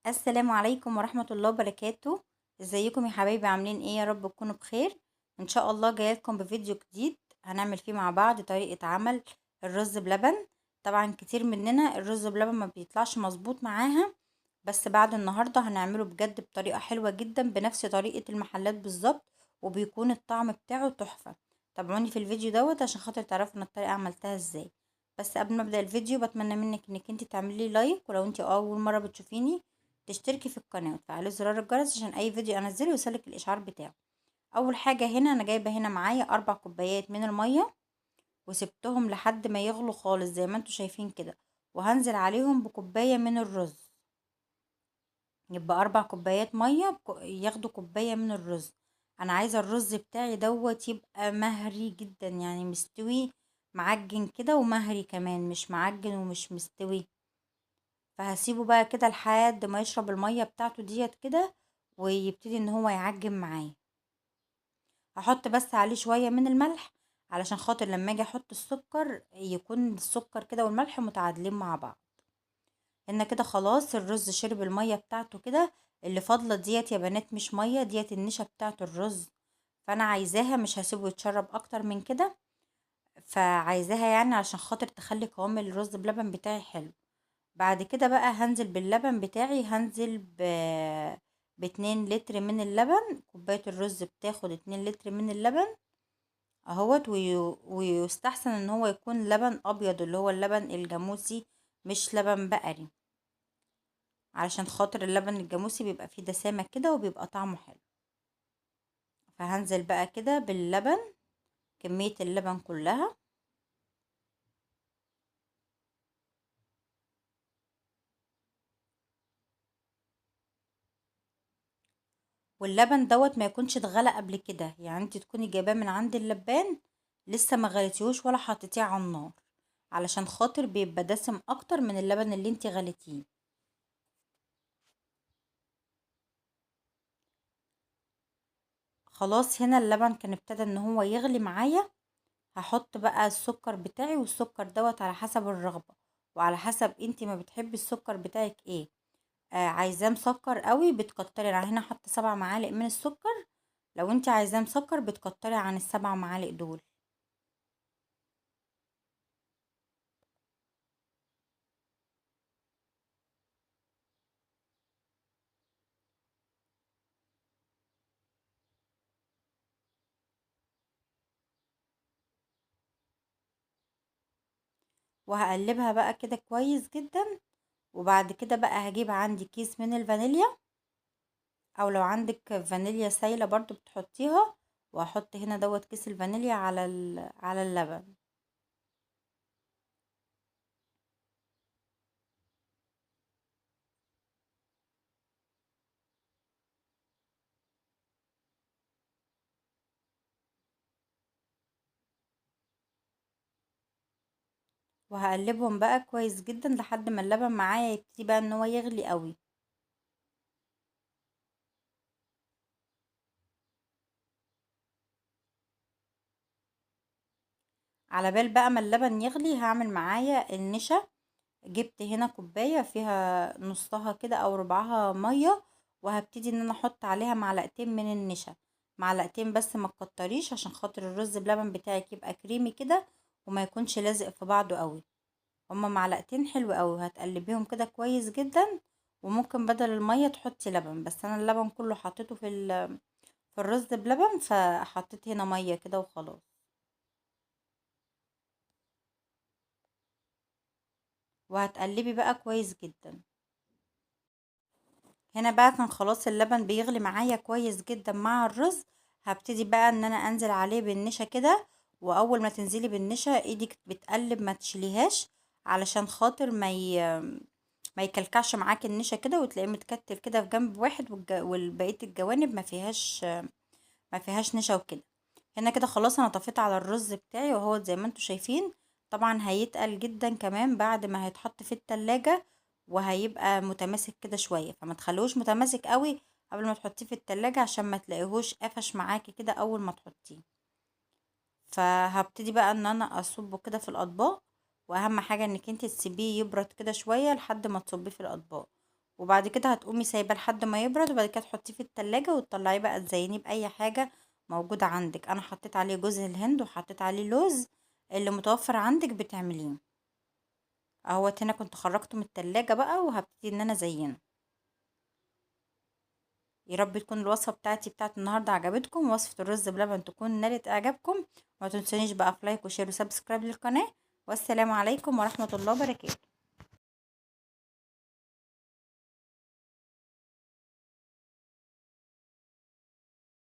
السلام عليكم ورحمة الله وبركاته. ازيكم يا حبايبي؟ عاملين ايه؟ يا رب تكونوا بخير ان شاء الله. جايلكم بفيديو جديد هنعمل فيه مع بعض طريقة عمل الرز بلبن. طبعا كتير مننا الرز بلبن ما بيطلعش مظبوط معاها، بس بعد النهاردة هنعمله بجد بطريقة حلوة جدا بنفس طريقة المحلات بالظبط، وبيكون الطعم بتاعه تحفة. تابعوني في الفيديو دوت عشان خاطر تعرفوا ان الطريقة عملتها ازاي. بس قبل ما ابدأ الفيديو بتمنى منك انك انت تعملي لايك، ولو انت اول مرة بتشوفيني تشتركي في القناة وتفعلي زرار الجرس عشان اي فيديو انزله يوصلك الاشعار بتاعه. اول حاجة هنا انا جايبة هنا معايا 4 كوبايات من المية، وسبتهم لحد ما يغلوا خالص زي ما انتوا شايفين كده، وهنزل عليهم بكوباية من الرز. يبقى 4 كوبايات مية ياخدوا كوباية من الرز. انا عايزة الرز بتاعي دوت يبقى مهري جدا، يعني مستوي معجن كده ومهري كمان، مش معجن ومش مستوي. فهسيبه بقى كده لحد ما يشرب المية بتاعته ديت كده ويبتدي ان هو يعجن معايا. هحط بس عليه شوية من الملح علشان خاطر لما اجي احط السكر يكون السكر كده والملح متعادلين مع بعض. هنا كده خلاص الرز شرب المية بتاعته كده، اللي فاضلة ديت يا بنات مش مية، ديت النشا بتاعت الرز، فانا عايزاها مش هسيبه يتشرب اكتر من كده، فعايزاها يعني عشان خاطر تخلي قوام الرز بلبن بتاعي حلو. بعد كده بقى هنزل باللبن بتاعي، هنزل ب2 لتر من اللبن. كوباية الرز بتاخد 2 لتر من اللبن اهوت، ويستحسن ان هو يكون لبن ابيض اللي هو اللبن الجاموسي مش لبن بقري، علشان خاطر اللبن الجاموسي بيبقى فيه دسامة كده وبيبقى طعمه حلو. فهنزل بقى كده باللبن، كمية اللبن كلها. واللبن دوت ما يكونش اتغلى قبل كده، يعني انت تكوني جايباه من عند اللبان لسه ما غليتيهوش ولا حطيتيه على النار، علشان خاطر بيبقى دسم اكتر من اللبن اللي انت غليتيه. خلاص هنا اللبن كان ابتدى ان هو يغلي معايا. هحط بقى السكر بتاعي، والسكر دوت على حسب الرغبة وعلى حسب انت ما بتحبي السكر بتاعك ايه. عايزاه مسكر قوي بتكتري، انا هنا حاطه 7 معالق من السكر، لو انت عايزاه مسكر بتكتري عن ال7 معالق دول. وهقلبها بقى كده كويس جدا. وبعد كده بقى هجيب عندي كيس من الفانيليا، او لو عندك فانيليا سايلة برضو بتحطيها، وهحط هنا دوت كيس الفانيليا على اللبن. وهقلبهم بقى كويس جدا لحد ما اللبن معايا يبتدي بقى ان هو يغلي قوي. على بال بقى ما اللبن يغلي هعمل معايا النشا. جبت هنا كوباية فيها نصها كده او ربعها مية، وهبتدي ان انا احط عليها معلقتين من النشا، معلقتين بس ما تكتريش عشان خاطر الرز بلبن بتاعك يبقى كريمي كده وما يكونش لازق في بعضه قوي. هما معلقتين حلو قوي، هتقلبيهم كده كويس جدا. وممكن بدل المية تحطي لبن، بس انا اللبن كله حطيته في الرز بلبن، فحطيت هنا مية كده وخلاص. وهتقلبي بقى كويس جدا. هنا بقى كان خلاص اللبن بيغلي معايا كويس جدا مع الرز. هبتدي بقى ان انا انزل عليه بالنشا كده، واول ما تنزلي بالنشا ايدك بتقلب ما تشيليهاش علشان خاطر ما يكلكعش معاكي النشا كده، وتلاقيه متكتل كده في جنب واحد والبقية الجوانب ما فيهاش نشا وكده. هنا كده خلاص انا طفيت على الرز بتاعي، وهو زي ما انتم شايفين. طبعا هيتقل جدا كمان بعد ما هيتحط في التلاجة، وهيبقى متماسك كده شوية، فما تخلوش متماسك قوي قبل ما تحطيه في التلاجة عشان ما تلاقيهوش قفش معاكي كده اول ما تحطيه. فهبتدي بقى ان انا اصبه كده في الاطباق، واهم حاجة انك انت تسيبيه يبرد كده شوية لحد ما تصبيه في الاطباق. وبعد كده هتقومي سايباه لحد ما يبرد، وبعد كده تحطيه في التلاجة وتطلعيه بقى تزينيه باي حاجة موجودة عندك. انا حطيت عليه جوز الهند وحطيت عليه لوز، اللي متوفر عندك بتعمليه. اهوت هنا كنت خرجته من التلاجة بقى، وهبتدي ان انا ازينه. يا رب تكون الوصفة بتاعتي بتاعت النهارده عجبتكم، وصفه الرز بلبن تكون نالت اعجابكم. وما تنسونيش بقى في like و share و subscribe للقناة. والسلام عليكم ورحمة الله وبركاته.